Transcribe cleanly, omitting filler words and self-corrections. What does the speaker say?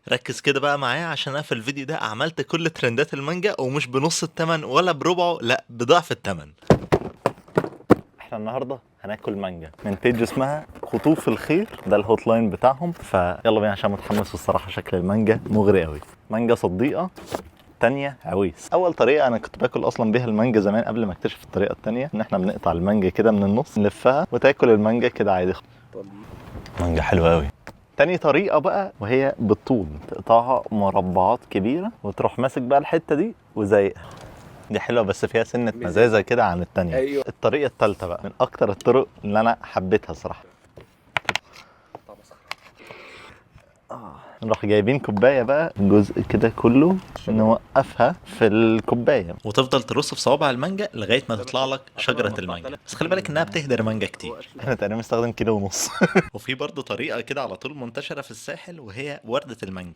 ركز كده بقى معايا، عشان انا في الفيديو ده عملت كل ترندات المانجا، ومش بنص الثمن ولا بربعه، لا بضعف الثمن. احنا النهارده هناكل مانجا من page اسمها قطوف الخير، ده ال hotline بتاعهم. فيلا بينا عشان متحمس، والصراحة شكل المانجا مغري قوي. مانجا صديقه تانية عويس. اول طريقه انا كنت باكل اصلا بيها المانجا زمان قبل ما اكتشف الطريقة التانية، ان احنا بنقطع المانجا كده من النص، نلفها وتاكل المانجا كده عادي. مانجا حلوة قوي. تاني طريقة بقى وهي بالطول، تقطعها مربعات كبيرة وتروح ماسك بقى الحتة دي وزايقها. دي حلوة بس فيها سنة مزازة كده عن التانية. الطريقة التالتة بقى من أكتر الطرق اللي أنا حبيتها صراحة. نروح جايبين كوباية بقى، جزء كده كله نوقفها في الكوباية، وتفضل ترص في صوابع المانجا لغاية ما تطلع لك شجرة المانجا. بس خلي بالك انها بتهدر مانجا كتير، احنا تقريبا بنستخدم 1.5 كيلو. وفي برضه طريقة كده على طول منتشرة في الساحل، وهي وردة المانجا.